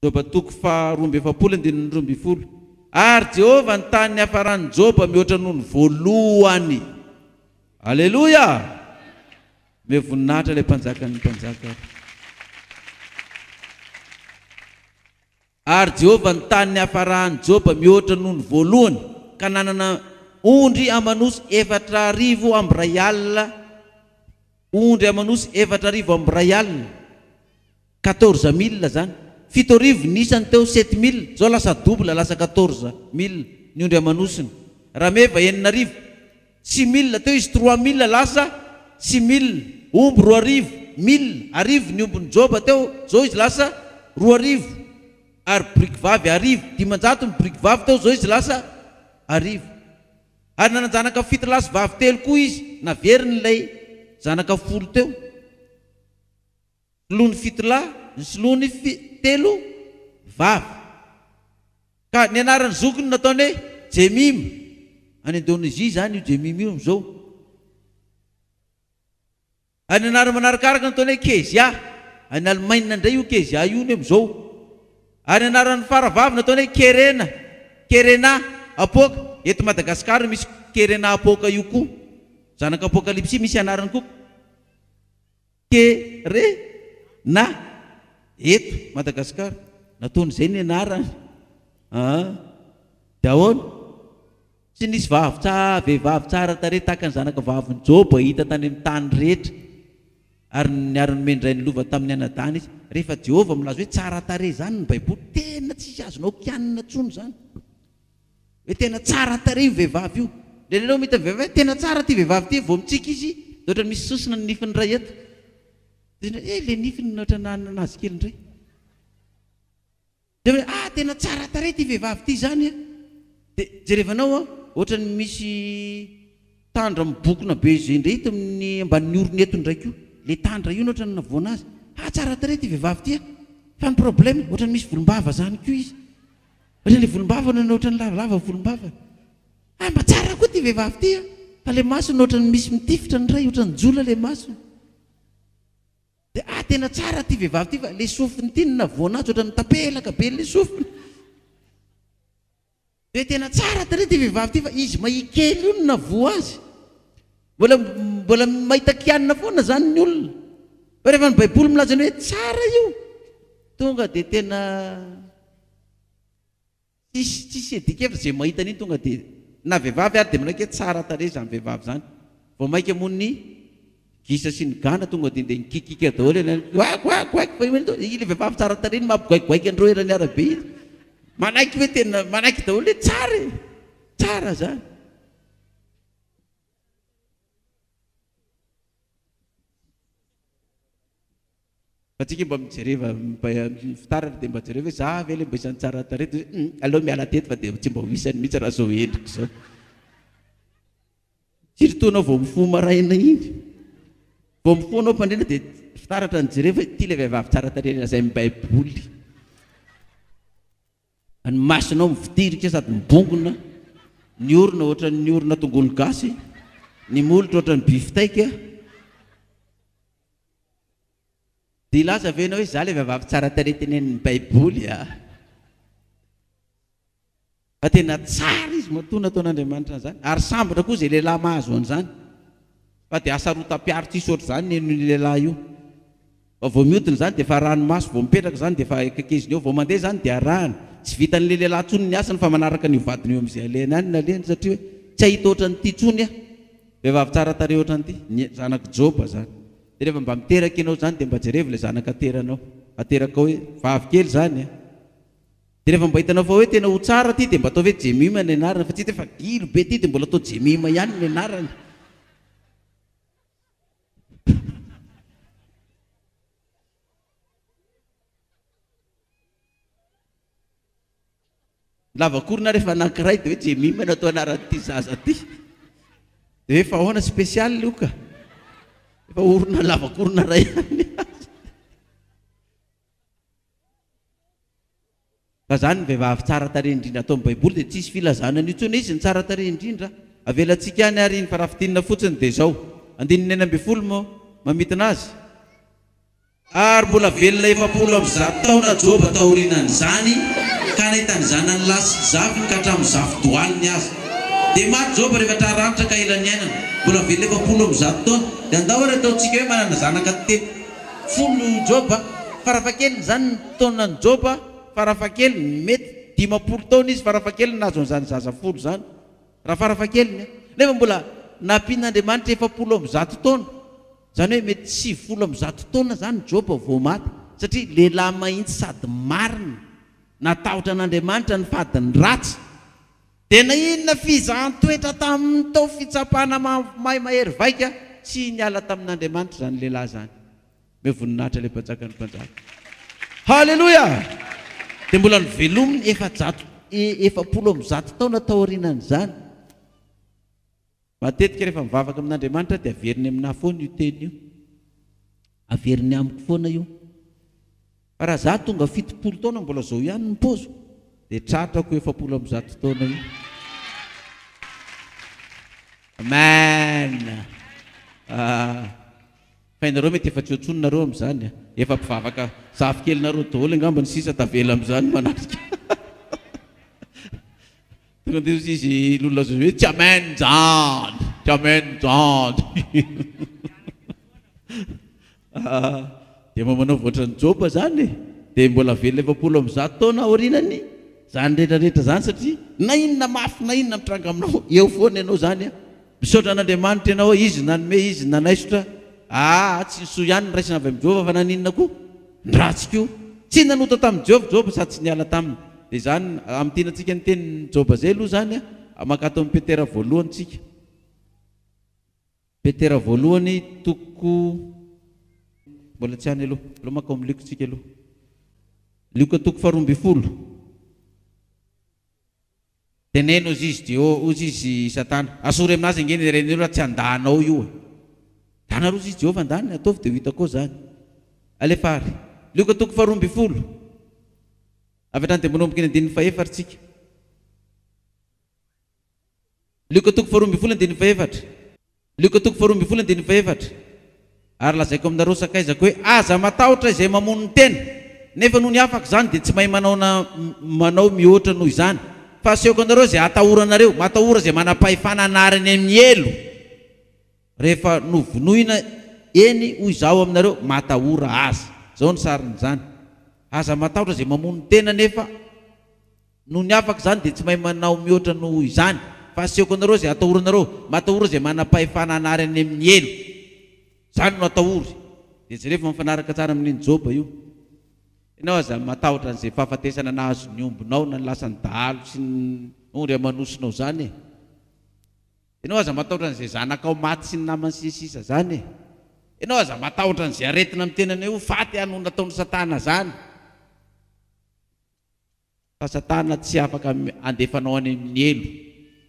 Joba toko faha 42 andininy 12. Ary Jehovah nitahy ny niafaran'i Joba mihoatra noho ny voalohany. Aleloia! Omeo voninahitra ilay Mpanjakan'ny mpanjaka. Ary Jehovah nitahy ny niafaran'i Joba mihoatra noho ny voalohany, ka nanana ondry aman'osy 4000 amby 1000, ondry aman'osy 4000 amby 1000. Quatorze mille zany. 7000 ny isany teo, sept mille, zao lasa double, lasa quatorze mille ny ondry aman'osiny. Rameva 6000, six mille teo izy trois mille lasa six mille, omby 2000, mille, arivo ny ombin'i Joba teo, zao izy lasa 2000, ary boriky vavy arivo, 500 ny boriky vavy teo, zao izy lasa arivo. Ary nanan-janaka fito lahy sy vavy telo koa izy, naveriny ilay zanaka folo teo. Soloiny fito lahy, ny soloiny telo vavy. Ka ny anaran'ny zokiny nataony hoe Jemima. Any Indonezia izany io Jemima io amin'izao. Ary ny anarany manarakaraka nataony hoe Kezia. Any Alemaina indray io Kezia io ny amin'izao. Ary ny anaran'ny faravavy nataony hoe Kerena, Kerena Apoaka. Eto Madagasikara misy Kerena Apoaka io koa. Zanak'Apokalypsy misy anarany koa. Ke re na eto Madagascar nataony izay ny anarany aa dia ahoana? Tsy nisy vavy tsa vehivavy tsara tarehy tahaka ny zanaka vavin'i Joba hita tany amin'ny tany rehetra ary niara-nomen-drainy lova tamin'ny anadahiny izy. Rehefa Jehovah milaza hoe tsara tarehy izany ny Baiboly, tena tsisy azonao kianina intsony izany. Hoe tena tsara tarehy io vehivavy io. Indraindray ianao mahita vehivavy hoe tena tsara ity vehivavy ity, vao mitsiky izy dia ohatran'ny misy sosona ny nifiny iray eto. Dia indraindray, eh ilay nifiny no ohatran'ny nanana azy kely indray. Dia hoe ah tena tsara tarehy ity vehivavy ity izany an. Dia jerevanao an, ohatran'ny misy tandra mibokona be izay indray eto amin'ny ambanin'ny orony eto indray koa. Ilay tandra io no ohatran'ny navoana azy. Ah tsara tarehy ity vehivavy ity an. Fa ny problème, ohatran'ny misy volombava izany koa izy. Ohatran'ny ilay volombavany no ohatran'ny lavalava volombavany. Ah mba tsara koa ity vehivavy ity a! Fa ilay masony ohatran'ny misy mitifitra ny iray, ohatran'ny jola ilay masony. Dia ah tena tsara ity vehivavy ity fa ilay sofiny ity no navoana azy ohatran'ny mitapelaka be ilay sofiny. Dia tena tsara tarehy ity vehivavy ity fa izy mahia kely io no navoa azy. Mbola mbola mahita kianina foana izany ny olona. Fa rehefa ny baiboly milaza ny hoe tsara io, tonga dia tena tsisy tsisy iadian-kevitra izay mahita an'iny tonga dia na vehivavy ary dia manaiky hoe tsara tarehy izany vehivavy izany. Vao mainka moa ny gisa sy ny gana tonga dia dia nikikika daholo eny goaik goaik goaik fa io ilay vehivavy tsara tarehy no mampigoaigoaika an'ireo eran'ny arabe iny. Manaiky hoe tena manaiky daholo hoe tsara e! Tsara izany. Fa tsika mba mijereva ny fitaratra dia mba jereo hoe za ve ilay mba isan'ny tsara tarehy dia hoe aleo miala teto fa dia tsy mba ho isany mihitsy raha izao endriko izao. Surtout anao vao mifoha maraina iny. Vao mifoha anao mpandrindra dia fitaratra no jereo fa ity ilay vehivavy tsara tarehy lazain'ny baiboly. Ny masonao mivitirika sady mibongona, ny orona ohatran'ny orona tongolo gasy, ny molotra ohatran'ny bifiteik. Dia hilaza ve ianao hoe izaho ilay vehivavy tsara tarehy tenenin'ny Baiboly a? Fa tena tsara izy matoa nataon'Andriamanitra an'izany. Ary sambatra koa izay lehilahy mahazo an'izany. Fa dia hasarotam-piaro tsisy ohatr'izany ny henon'io lehilahy io. Fa vao mihodina izany dia efa ranomaso, vao mipetraka izany dia efa akakeziny eo, vao mandeha izany dia arahany. Tsy vitan'ilay lehilahy intsony ny asany fa manaraka an'io vadiny io amin'izay alehany any ny alehany satria hoe tsy hahita ohatran'ity intsony aho. Vehivavy tsara tarehy ohatran'ity. Ny zanak'i Joba izany. Dia rehefa mba miteraka ianao izany dia mba jerevo ilay zanaka ateranao. Aterakao hoe vavy kely izany an. Dia rehefa mba hitanao fa hoe tena ho tsara ity dia mba ataovy hoe Jemima ny anarany fa tsy hita hoe fa gilo be ity dia mbola atao Jemima ihany ny anarany. Ny lavakorona rehefa anankiray dia hoe Jemima no atao anaran'ity zaza ity. Dia hoe fa ahoana spécial io ka. Efa orona lavakorona iray ihany aza. Fa zany ny vehivavy tsara tarehy indrindra ato amin'ny baiboly dia tsisy filazana an'io intsony izy ny tsara tarehy indrindra. Avelantsika any ary iny fa raha fintinina fotsiny dia izao. Andininy 16 moa mamintina azy. Ary mbola velona 140 taona Joba taorianan'izany, ka nahita ny zanany lahy sy ny zafiny ka hatramin'ny zafidohaliny aza. Dia maty Joba rehefa trarantitra ka ela niainana, mbola velona 140 taona. Dia andao ary ataontsika hoe manana zanaka 30 Joba, farafahakeliny izany ny taonan'i Joba, farafahakeliny, mety 50 taona izy farafahakeliny nahazo an'izany zaza folo izany. Raha farafahakeliny, nefa mbola nampian'Andriamanitra 140 taona, izany hoe mety 190 taona izany Joba vao maty, satria lehilahy mahitsy sady marina, natahotra an'Andriamanitra nifady ny ratsy. Dia na inona fizahan-toetra tamin'ny tao fitsapana mahay mahery vaika, tsy niala tamin'Andriamanitra izany lehilahy izany. Omeo voninahitra ilay Mpanjakan'ny mpanjaka. Haleloia! Dia mbola novelominy 140 140 taona taorianan'izany. Matetika rehefa mivavaka amin'Andriamanitra aho dia averiny aminahy foana io teny io. Averiny amiko foana io. Fa raha za tonga 70 taona mbola zao ihany ny paoziko dia tratrako io 140 taona io. Amen! Ah. Fa ianareo mety efa tsy eo intsony nareo amin'izany a! Efa mpivavaka zafikelinareo daholo angamba ny sisa tavela amin'izany manatrika. Tonga dia hozy izy lolona azy hoe tsy amen zany! Tsy amen zany! Dia mba manaova ohatran'i Joba zany e! Dia mbola velona 140 taona aorianany zany rehetra rehetra zany satria na inona mafy na inona mitranga aminao eo foana ianao zany a! Misaotra an'Andriamanitra ianao hoe Izy nanome, Izy nanaisotra. Aa, tsy ny soa ihany no raisina avy amin'i Jehovah fa naninona koa? Ny ratsy koa. Tsy nanota tamin'i Jehovah Joba sady tsy niala taminy. Dia izany, hamintinantsika ny tenin'i Joba izay aloha izany, mankato amin'i Petera voalohany isika. Petera voalohany toko, mbola tsy any aloha, aleo mankao amin'ny Lioka isika aloha. Lioka toko faharoambinifolo. Teneno ozy izy Dio, ozy izy Satana, asory aminazy ange ny ren'io raha tsy handà anao io e. Dana rozy izy Jehovah andany, ataovy dia ho hita koa zany. Alefa ary. Lioka toko faharoambinifolo. Avy hatrany dia manomboka eny andininy fahefatra tsika. Lioka toko faharoambinifolo andininy fahefatra. Lioka toko faharoambinifolo andininy fahefatra. Ary lazaiko aminareo sakaizako hoe, Aza matahotra izay mamono ny tena, nefa nony afaka izany dia tsy mahay manao na manao mihoatra noho izany. Fa asehoko anareo izay hatahoranareo, matahora izay manam-pahefana hanary any amin'ny helo rehefa novonoina, eny, hoy izaho aminareo, matahora azy. Izao ny sarin'izany, Aza matahotra izay mamono ny tena, nefa. Nony afaka izany dia tsy mahay manao mihoatra noho izany, fa asehoko anareo izay atahoranareo, matahora izay manam-pahefana hanary any amin'ny helo. Izany no atahory. Dia jereo fa mifanaraka tsara amin'iny Joba io. Ianao aza matahotra an'izay fahafatesana nahazo ny ombinao na ny lasan'ny dahalo sy ny ondry aman'osinao izany e. Ianao aza matahotra an'izay zanakao maty sy ny namany sy ny sisa izany e. Ianao aza matahotra an'izay aretina amin'ny tenanao io, faty aho noho nataon'i satana izany. Fa satana tsy afaka handefa anao any amin'ny helo.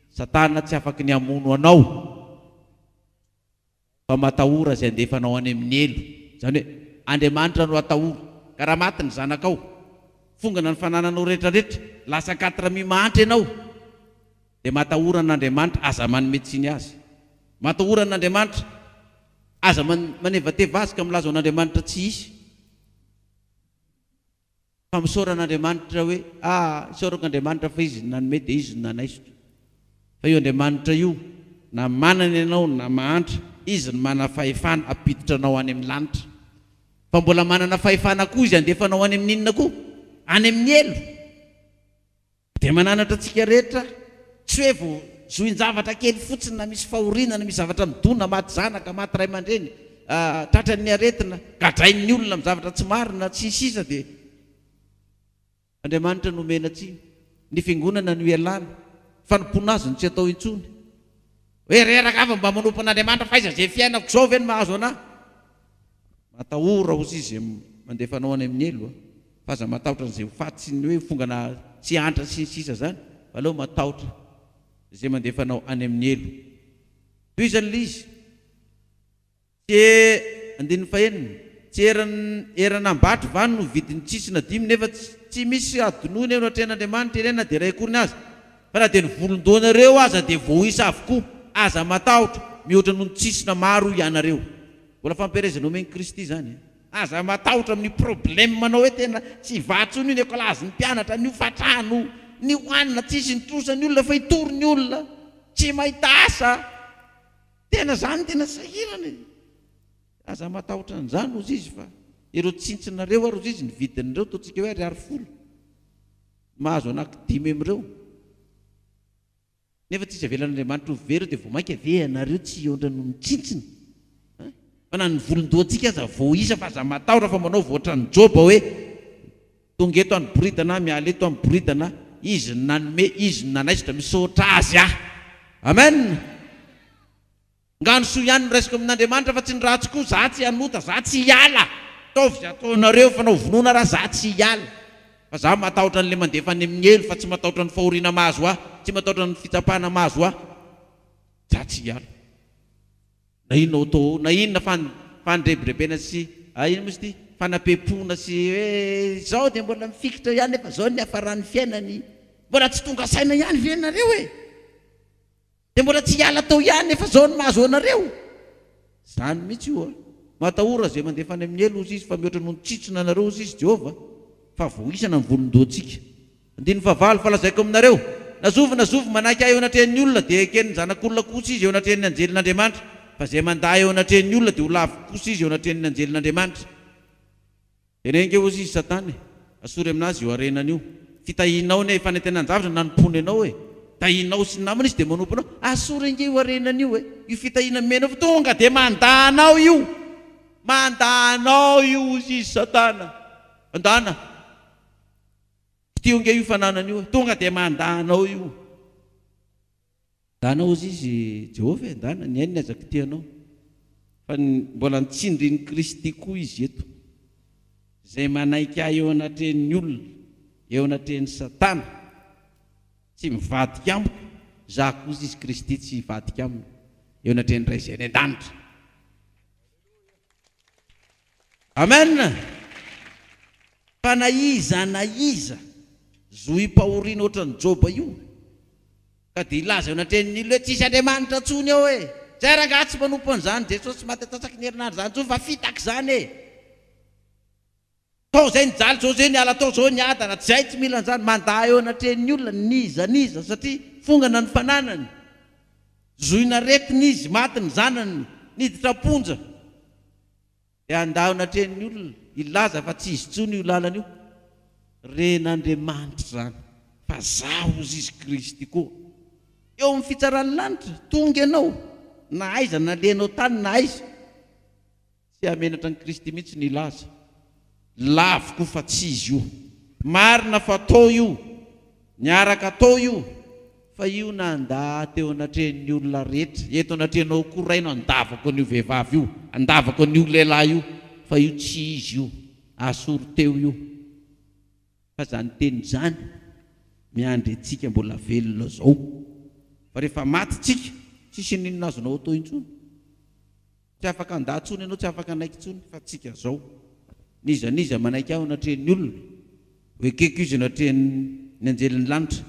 Satana tsy afaky ny hamono anao. Fa matahora izay handefa anao any amin'ny helo. Izany hoe Andriamanitra no atahory. Ka raha maty ny zanakao, fongana ny fanananao rehetra rehetra, lasa quatre mi mahantra ianao, dia matahora an'Andriamanitra, aza manome tsiny azy. Matahora an'Andriamanitra, aza manevateva azy ka milaza ho an'Andriamanitra tsy hisy. Fa misaora an'Andriamanitra hoe, ah, isaorako Andriamanitra fa Izy no nanome dia Izy no nanaisotra. Fa io Andriamanitra io, na manana ianao na mahantra, Izy no manana fahefana hampiditra anao any amin'ny lanitra. Fa mbola manana fahefana koa Izy handefa anao any amin'ny inona koa? Any amin'ny helo. Dia mananatra antsika rehetra, tsy hoe vao zohin-javatra kely fotsiny na misy fahoriana na misy zavatra midona, maty zanaka, maty ray aman-dreny, tratran'ny aretina, gadrain'ny olona amin'ny zavatra tsy marina, sy ny sisa dia Andriamanitra no omena tsiny, ny fiangonana no ialana, fanompoana azy no tsy atao intsony. Hoe reraka aho fa mba manompo an'Andriamanitra fa aiza izay fiainako izao ve no mahazo anah? Matahora hozy izy izay mandefa anao any amin'ny helo a! Fa aza matahotra an'izay ho faty sy ny hoe fongana tsy antra sy ny sisa zany fa aleo matahotra izay mandefa anao any amin'ny helo. Tohizany ilay izy. Tsy andininy fahenina. Tsy eran eran'Ambatry va no vidin'ny tsisina dimy nefa tsy misy hadinoina eo anatrehan'Andriamanitra ireny na dia iray akoriny aza? Fa na dia ny volon-dohanareo aza dia voaisa avokoa. Aza matahotra, mihoatra noho ny tsisina maro ianareo. Mbola fampielezana omen'i Kristy izany e. Aza matahotra amin'io problème nao hoe tena tsy hivaha intsony io ny ekolazin'ny mpianatra, ny hofantrano, ny hohanina, tsisy ny trosa ny olona fa hitory ny olona, tsy mahita asa. Tena zany tena sahirana e! Aza matahotra an'izany hozy izy fa ireo tsintsinareo ary hozy izy ny vidin'ireo ataontsika hoe ariary folo mahazo anaky dimy amin'ireo nefa tsisy avelan'Andriamanitra ho very eo dia vao mainka ve ianareo tsy hihoatra noho ny tsintsina hein? Fa na ny volon-dohantsika aza voaisa fa aza matahotra fa manao voatran'i Joba hoe tonga eto aho niboridana aho miala eto aho miboridana izy no nanome izy no nanaisotra misaotra azy aho Amen! Nga ny soa ihany no raisiko amin'Andriamanitra fa tsy ny ratsy koa, za tsy hanota, za tsy hiala, ataovy izay ataonareo fa na ho vonoina ara za tsy hiala, fa za matahotra an'ilay mandefa any amin'ny helo fa tsy matahotra ny fahoriana mahazo ahy, tsy matahotra ny fitsapana mahazo ahy, za tsy hiala. Na inona atao ao, na inona fandrebirebena sy inona moa izy ity, fanapempoana sy hoe izao dia mbola mifikitra ihany nefa izao ny niafaran'ny fiainany, mbola tsy tonga saina ihany ve nareo e? Dia mbola tsy hiala tao ihany nefa zao no mahazo anareo? Zany mihitsy io a! Matahora izay mandefa any amin'ny helo hozy izy fa mihoatra noho ny tsitsina anareo hozy izy Jehovah fa voaisana ny volon-dohantsika. Andininy fahavalo, Fa lazaiko aminareo, na zovy na zovy manaiky ahy eo anatrehan'ny olona dia eken'ny Zanak'olona kosa izy eo anatrehan'ny anjelin'Andriamanitra, fa izay mandà eo anatrehan'ny olona dia ho laviko kosa izy eo anatrehan'ny anjelin'Andriamanitra. Jereo ange ozy izy satana e! Asory aminazy io harenany io. Fitahianao anie, fanentenan-javatra nanompoany anao e! Tahianao sy ny namany izy dia manompo anao. Asory ange io harenany io e! Io fitahiana nomenao fa tonga dia mandà anao io! Mandà anao io ozy izy satana! Mandàna! Fitio ange io fananany io e! Tonga dia mandà anao io! Ndana hozy izy Jehovah e, ndana, ny ainy aza kitihanao. Fa mbola nitsindrin'i Kristy koa izy eto. Izay manaiky ahy eo anatrehan'ny olona, eo anatrehan'i Satana, tsy mivadika amiko, izaho koa hozy izy Kristy tsy hivadika aminy, eo anatrehan'ny Ray izay any an-danitra. Amen! Fa na iza na iza zohim-pahoriana ohatran'i Joba io, ka dia hilaza eo anatrehan'ny olona hoe tsisy Andriamanitra intsony eo e! Zay rangahy tsy manompo an'izany Jesosy maty antsasaky ny herinandro izany intsony fa fitaka izany e! Tao zay nijaly zao zay niala tao zao niadana, tsy zay tsy mila an'izany, mandà eo anatrehan'ny olona n'iza n'iza satria fongana ny fananany, zohin'aretina izy, maty ny zanany, niditra am-ponja. Dia handà eo anatrehan'ny olona, hilaza fa tsy izy intsony io lalana io. Ren'Andriamanitra izany, fa Izaho, hozy Izy, Kristy koa. Eo amin'ny fitsaran'ny lanitra, tonga ianao, na aiza nalehanao tany na aiza. Tsy hahamenatra an'i Kristy mihitsy ny hilaza. Laviko fa tsy izy io. Marina fa tao io, niaraka tao io, fa io nandà teo anatrehan'ny olona rehetra, eto anatrehanao koa Ray no andavako an'io vehivavy io, andavako an'io lehilahy io, fa io tsy izy io, asory teo io. Fa izany teny izany miandry antsika mbola velona izao. Fa rehefa maty tsika, tsisy n'inona azonao atao intsony. Tsy afaka handà intsony ianao, tsy afaka hanaiky intsony fa tsika zao. N'iza n'iza manaiky ahy eo anatrehan'ny olona, ho ekeko izy eo anatrehan'ny anjelin'ny lanitra.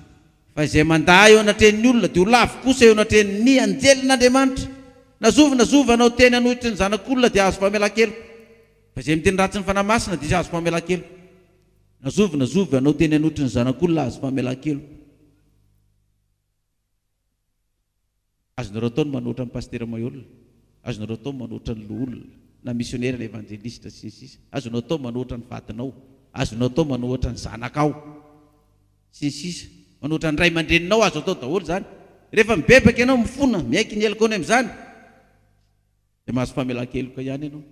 Fa izay mandà ahy eo anatrehan'ny olona dia ho lavo kosa eo anatrehan'ny anjelin'Andriamanitra. Na zovy na zovy hanao teny hanohitry ny Zanak'olona dia hahazo famelan-keloka. Fa izay miteny ratsy ny Fanahy Masina dia tsy hahazo famelan-keloka. Na zovy na zovy hanao teny hanohitry ny Zanak'olona hahazo famelan-keloka. Azonareo atao ny manohitra an'i Pasitera Maheul, azonareo atao ny manohitra ny loholona, na misionera na evanjelistra sy ny sisa, azonao atao manohitra ny vadinao, azonao atao manohitra ny zanakao, sy ny sisa, manohitra ny ray aman-dreninao, azo atao daholo izany. Rehefa mibebaka ianao, mifona, miaiky ny helokao ny amin'izany, dia mahazo famelan-keloka ihany ianao.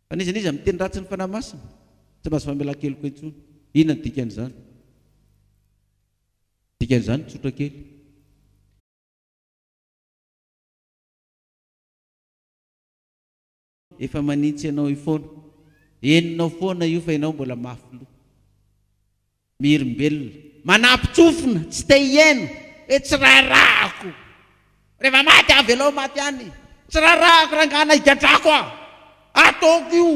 Fa n'iza n'iza miteny ratsy ny Fanahy Masina, tsy mahazo famelan-keloka intsony. Inona ny dikan'izany? Dikan'izany tsotra kely. Efa manintsy anao io foana. Henonao foana io fa ianao mbola mafy loha. Miherimbelona. Manampin-tsofina, tsy te hihaino. Hoe tsy raharahako. Rehefa maty aho avelao maty any. Tsy raharahako rangahy na higadrako aho. Ataoko io.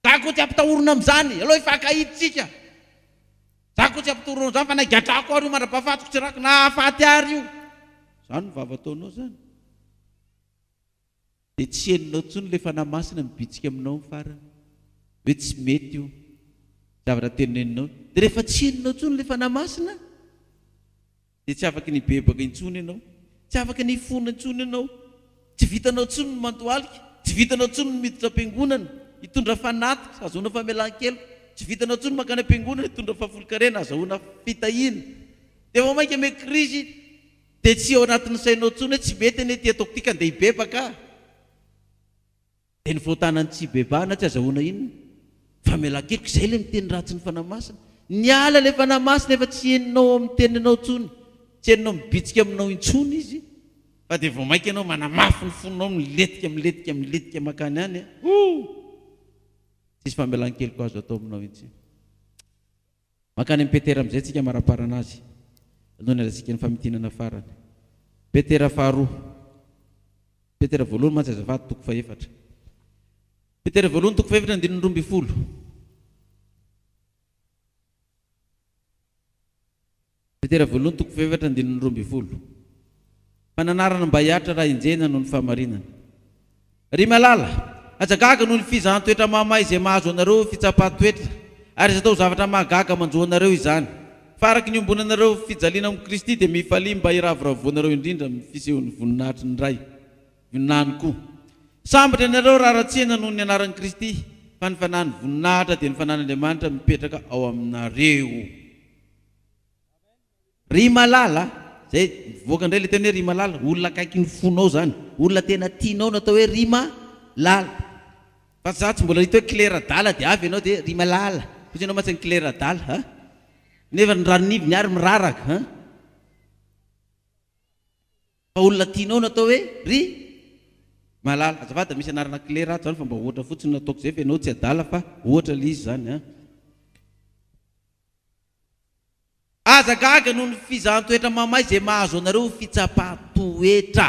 Za koa tsy ampitahorina amin'izany, aleo hifankahita isika. Za koa tsy ampitahorina amin'izany fa na higadrako ary io mandra-pahafatiko tsy rako na hahafaty ary io. Zany no vava ataonao zany. Dia tsy henonao intsony ilay Fanahy Masina mibitsika aminao amin'ny farany hoe tsy mety io zavatra teneninao io. Dia rehefa tsy henonao intsony ilay Fanahy Masina dia tsy afaka ny hibebaka intsony ianao, tsy afaka ny hifona intsony ianao, tsy vitanao intsony ny mandohalika, tsy vitanao intsony ny miditra am-piangonana hitondra fanatitra hahazoana famelan-keloka, tsy vitanao intsony mankany am-piangonana hitondra fahafolon-karena hahazahoana fitahiana. Dia vao mainka miha-krizy Dia tsy ao anatin'ny sainao intsony hoe tsy mety anie ity ataoko ity ka ndeha hibebaka aho. Dia ny fahotana ny tsy hibebahana tsy azahoana inona? Famelan-keloka, izay ilay miteny ratsy ny Fanahy Masina. Niala ilay Fanahy Masina efa tsy henonao amin'ny teninao intsony, tsy henonao mibitsika aminao intsony Izy, fa dia vao mainka ianao manamafy ny fonao milentika, milentika, milentika mankany any an! Ooh! Tsisy famelan-keloka azo atao aminao intsony. Mankany amin'i Petera amin'izay tsika maraparana azy alohan'ny handraisika ny famintinana farany. Petera faharoa. Petera voalohany mantsy azafady toko fahefatra. Petera voalohany toko fahefatra andininy 12. Petera voalohany toko fahefatra andininy 12. Fananarana mba hiaritra raha enjehina noho ny fahamarinana. Ry malala, aza gaga noho ny fizahan-toetra mahamay izay mahazo anareo fitsapan-toetra, ary aza atao ho zavatra mahagaga manjo anareo izany. Fa araka ny iombonanareo fijaliana amin'i Kristy dia mifalia mba hiravoravoanareo indrindra amin'ny fisehon'ny voninahitry ny Ray, voninahiny koa. Sambatra ianareo raha ratsiana noho ny anaran'i Kristy, fa ny fanahin'ny voninahitra dia ny fanahin'Andriamanitra mipetraka ao aminareo. Ry malala, zay mivoaka indray le teny hoe ry malala, olona akaiky ny fonao zany, olona tena tianao no atao hoe ry malala. Fa za tsy mbola nahita hoe Claire adala dia avy ianao dia ry malala, hozy ianao mantsy ny Claire adala a! Nefa ny ranoniviny ary miraraka a! Fa olona tianao no atao hoe ry malala. Azafady misy anarana Claire ato zany fa mba ohatra fotsiny no ataoko zay fa ianao tsy adala fa ohatra le izy zany a! Aza gaga noho ny fizahan-toetra mamay izay mahazo anareo ho fitsapan-toetra.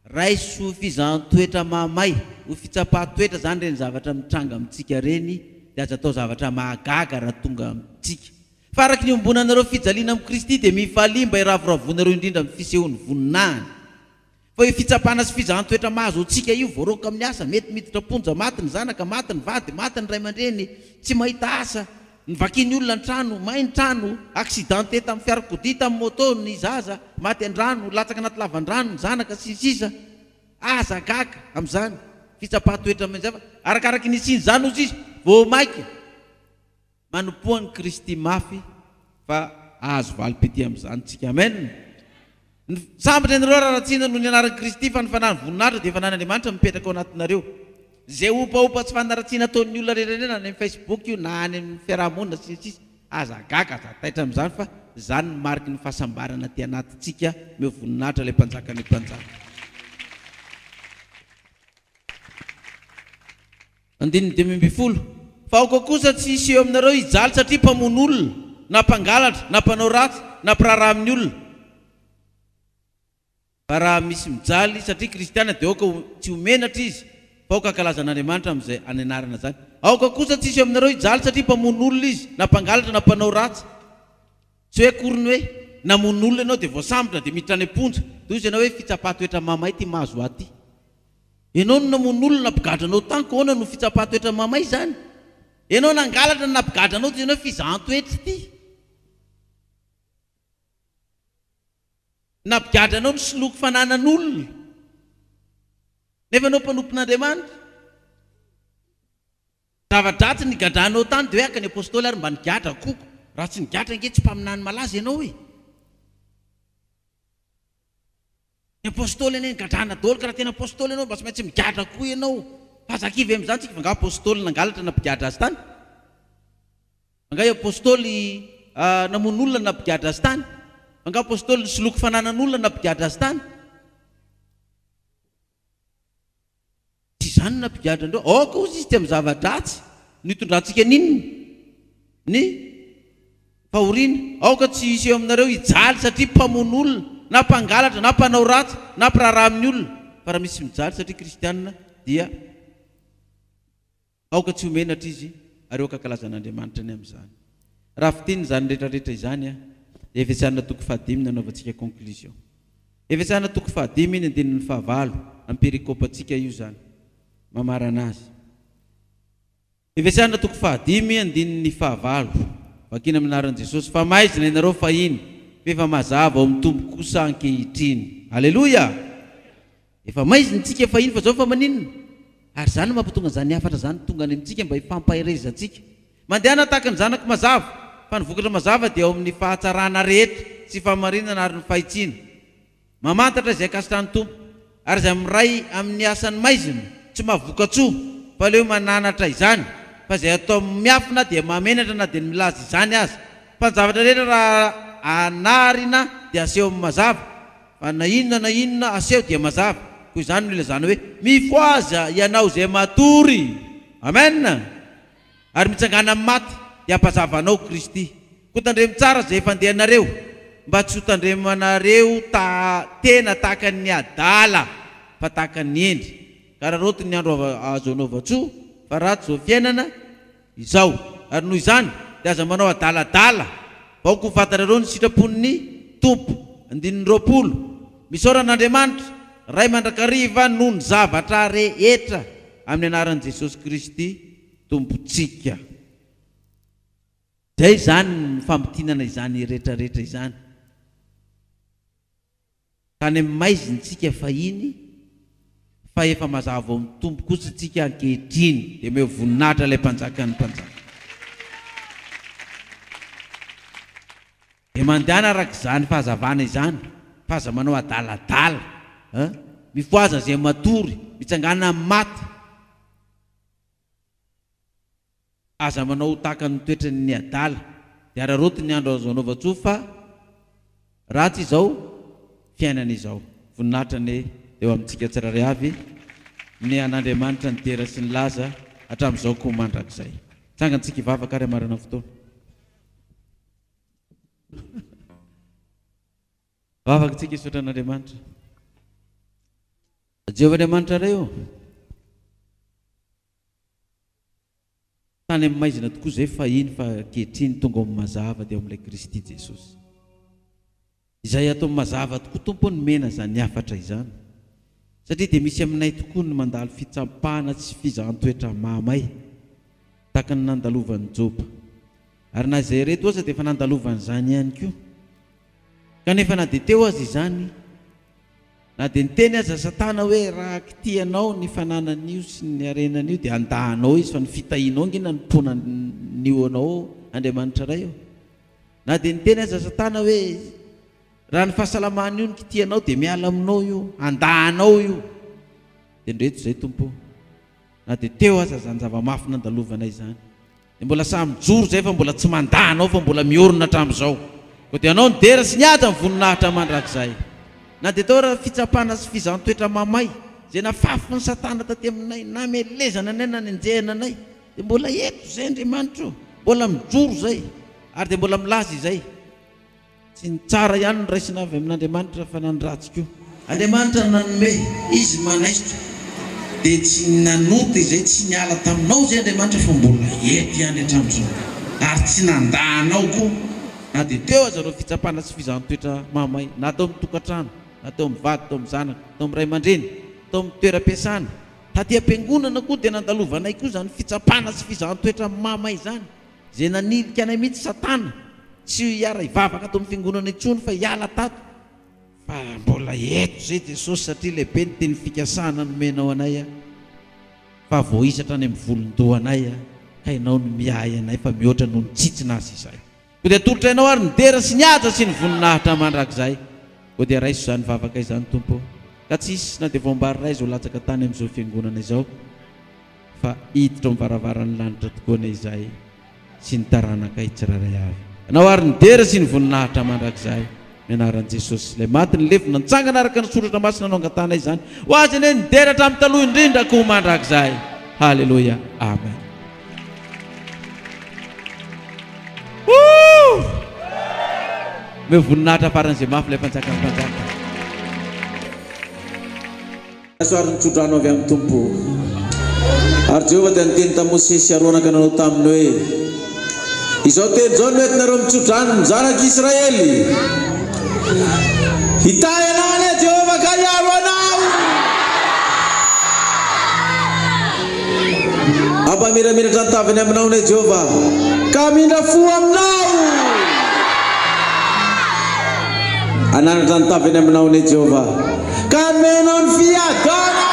Raiso ho fizahan-toetra mamay, ho fitsapan-toetra izany ireny zavatra mitranga amintsika ireny, dia aza atao zavatra mahagaga raha tonga amintsika. Fa araka ny iombonanareo fijaliana amin'i Kristy dia mifalia mba hiravoravoanareo indrindra amin'ny fisehon'ny voninahiny. Fa io fitsapana sy fizahan-toetra mahazo antsika io, voaroaka amin'ny asa, mety miditra am-ponja, maty ny zanaka, maty ny vady, maty ny ray aman-dreny, tsy mahita asa, novakian'ny olona ny trano, may ny trano, accidenté tamin'ny fiarakodia, tamin'ny moto ny zaza, maty an-drano, latsaka anaty lavan-drano ny zanaka, sy ny sisa Aza gaga amin'izany fitsapan-toetra amin'izany fa arakaraky ny hisian'izany hozy izy vao maika Manompoa an'i Kristy mafy fa hahazo valim-pitia amin'izany tsika. Amen! Ny sambatra ianareo raha ratsiana noho ny anaran'i Kristy fa ny fanahin'ny voninahitra dia fanahin'Andriamanitra mipetraka ao anatinareo. Izay ompaompa sy fanaratsiana ataon'ny olona rehetra na any amin'ny Facebook io na any amin'ny fiaraha-monina sy ny sisa Aza gaga, aza taitra amin'izany fa izany no mariky ny fahasambarana aty anatintsika, omeo voninahitra ilay Mpanjakan'ny mpanjaka. Andininy 15, Fa aoka kosa tsy hisy eo aminareo hijaly satria mpamono olona, na mpangalatra, na mpanao ratsy, na mpiraharaha amin'ny olona. Fa raha misy mijaly satria kristiana dia aoka tsy ho menatra izy, fa aoka hankalaza an'Andriamanitra amin'izay anenarana izany. Aoka kosa tsy hisy eo aminareo hijaly satria mpamono olona izy, na mpangalatra, na mpanao ratsy. Tsy hoe akory ny hoe namono olona ianao dia voasambotra dia miditra any am-ponja. Dia hoy izy ianao hoe fitsapan-toetra mamay ity mahazo ahy ity. Ianao no namono olona nampigadra anao tany ko ahoana no fitsapan-toetra mamay izany? Ianao nangalatra no nampigadra anao dia ianao fizahan-toetra ity. Nampigadra anao nisoloky fananan'olona nefa ianao mpanompon'Andriamanitra. Zava-dratsy nigadranao tany dia hoe aka ny apostoly ary mba nigadra koko. Raha tsy nigadra ange tsy mpaminany malaza ianao e. Ny apostoly anie nigadrana daholo ka raha tena apostoly ianao mba tsy maintsy migadra koa ianao. Fa aza kivy amin'izany tsika fa angaha apostoly nangalatra nampigadra azy tany? Angaha i apostoly namono olona nampigadra azy tany? Angaha apostoly nisoloky fananan'olona nampigadra azy tany? Tsy izany no nampigadra an'ireo. Aoka hozy izy tsy amin'ny zava-dratsy no hitondrantsika ny inona? Ny fahoriana. Aoka tsy hisy eo aminareo hijaly satria mpamono olona, na mpangalatra, na mpanao ratsy, na mpiraharaha amin'ny olona. Fa raha misy mijaly satria kristiana dia aoka tsy ho menatra izy ary aoka hankalaza an'Andriamanitra ny amin'izany. Raha fintinina izany rehetrarehetra izany dia Efesiana toko fahadimy no anaovantsika conclusion. Efesiana toko fahadimy ny andininy fahavalo. Amin'ny perikopantsika io izany. Mamarana azy. Efesiana toko fahadimy andininy fahavalo. Vakina amin'ny anaran'i Jesosy. Fa maizina ianareo fahiny, fa efa mazava ao amin'ny Tompo kosa ankehitriny. Aleloia! Efa maizina isika fahiny fa izao fa maninona? Ary izany no mampatonga an'izany hafatra izany tonga any amintsika mba hifampaherezantsika. Mandehana tahaka ny zanaky mazava, fa ny vokatra mazava dia ao amin'ny fahatsarana rehetra sy fahamarinana ary ny fahitsiana. Mamantatra izay ankasitrahan'ny Tompo, ary izay miray amin'ny asan'ny maizina, tsy mahavoka-tsoa, fa aleo mananatra izany, fa izay atao miafina dia mahamenatra na dia ny milaza izany aza. Fa ny zavatra rehetra raha anarina dia aseho amin'ny mazava, fa na inona na inona aseho dia mazava. Koa izany no ilazana hoe, Mifohaza ianao izay matory! Amen! Ary mitsangàna amin'ny maty, dia hampazava anao Kristy. Koa tandremo tsara izay fandehanareo, mba tsy ho tandremanareo ta tena tahaka ny adala, fa tahaka ny hendry. Ka araraoty ny andro azo anaovan-tsoa, fa ratsy izao fiainana izao. Ary noho izany, dia aza manao adaladala, fa aoka ho fantatrareo ny sitrapon'ny Tompo. Andininy 20. Misaora an'Andriamanitra, Ray mandrakariva noho ny zavatra rehetra, amin'ny anaran'i Jesosy Kristy Tompontsika. Zay izany ny famintinana izany retraretra izany. Tany amin'ny maizina isika fahiny fa efa mazava ao amin'ny Tompo kosa isika ankehitriny. Dia omeo voninahitra ilay Mpanjakan'ny mpanjaka. Dia mandehana araka izany fahazavana izany fa aza manao adaladala a! Mifohaza izay matory, mitsangàna amin'ny maty. Aza manao ho tahaka ny toetran'ny adala. Dia araraoty ny andro azo anaovan-tsoa fa ratsy izao fiainana izao. Voninahitra anie eo amintsika tsirairay avy ny an'Andriamanitra ny dera sy ny laza hatramin'izao koa mandrakizay. Tsangantsika hivavaka ary hamarana ny fotoana. Vavaka tsika hisaotra an'Andriamanitra. Jehovah Andriamanitra Ray ô, tany amin'ny maizina tokoa izay fahiny fa ankehitriny tonga ao amin'ny mazava dia ao amin'ilay Kristy Jesosy. Izay ato amin'ny mazava tokoa Tompo ô nomena izany hafatra izany. Satria dia misy aminay tokoa ny mandalo fitsapana sy fizahan-toetra mahamay tahaka ny nandalovan'i Joba. Ary na izay ireto aza dia efa nandalovan'izany ihany koa. Kanefa na dia teo aza izany, na dia niteny aza Satana hoe raha kitihanao ny fananan'io sy ny harenan'io dia handà anao izy fa ny fitahianao ange nanompoana an'io anao Andriamanitra Ray ô. Na dia niteny aza Satana hoe raha ny fahasalaman'io no kitihanao dia miala aminao io, handà anao io. Dia ndreto izay Tompo ô. Na dia teo aza izany zava-mafy nandalovanay izany. Dia mbola sahy mijoro izay fa mbola tsy mandà anao fa mbola miorina hatramin'izao. Koa dia anao ny dera sy ny haja ny voninahitra mandrakizay. Na dia teo ara fitsapana sy fizahan-toetra mamay izay nafafin'i Satana taty aminay, namelezana anay, nanenjehana anay, dia mbola eto izay Andriamanitra o! Mbola mijoro izay ary dia mbola milaza izay. Tsy ny tsara ihany no raisina avy amin'Andriamanitra fa na ny ratsy koa. Andriamanitra no nanome, Izy no manaisotra. Dia tsy nanota izay, tsy niala taminao izay Andriamanitra fa mbola eto ihany hatramin'izao. Ary tsy nandà anao koa. Na dia teo aza ireo fitsapana sy fizahan-toetra mahamay, na tao amin'ny tokantrano, na teo amin'ny vady, tao amin'ny zanaka, tao amin'ny ray aman-dreny, tao amin'ny toeram-piasana, taty am-piangonana koa dia nandalovanay koa izany fitsapana sy fizahan-toetra mahamay izany. Izay nanilika anay mihitsy satana tsy hiara hivavaka ato amin'ny fiangonana intsony fa hiala tato fa mbola eto izay Jesosy satria lehibe ny teny fikasana nomenao anay a fa voahisatra any amin'ny volon-dohanay a ka ianao no miahy anay fa mihoatra noho ny tsitsina aza izahay koa dia atolotra anao ary ny dera sy ny haja sy ny voninahitra mandrakizay koa dia raiso izany vavaka izany Tompo ka tsy hisy na dia voambary iray izao latsaka tany amin'izao fiangonana izao fa hiditra ao amin'ny varavaran'ny lanitra tokoa anie izahay sy ny taranakay tsirairay avy. Anao ary ny dera sy ny voninahitra mandrakizay, amin'ny anaran'i Jesosy, ilay maty nilevina nitsangana araka ny Soratra Masina no angatahanay izany. Ho Azy anie ny dera hatramin'ny taloha indrindra koa mandrakizay. Haleloia. Amen. Woo! Omeo voninahitra faran'izay mafy ilay Mpanjakan'ny mpanjaka. Azo ary ny tsodrano avy amin'ny Tompo. Ary Jehovah dia niteny tamin'i Mosesy sy Arona ka nanao taminy hoe, Izao teny izao no entinareo mitsodrano ny zanak'Israely, Hitahy anao anie Jehovah ka hiaro anao! Hampamirapiratra ny tavany aminao anie Jehovah, ka hamindra fo aminao. Hanandratra ny tavany aminao anie Jehovah, ka hanome anao ny fiadanana.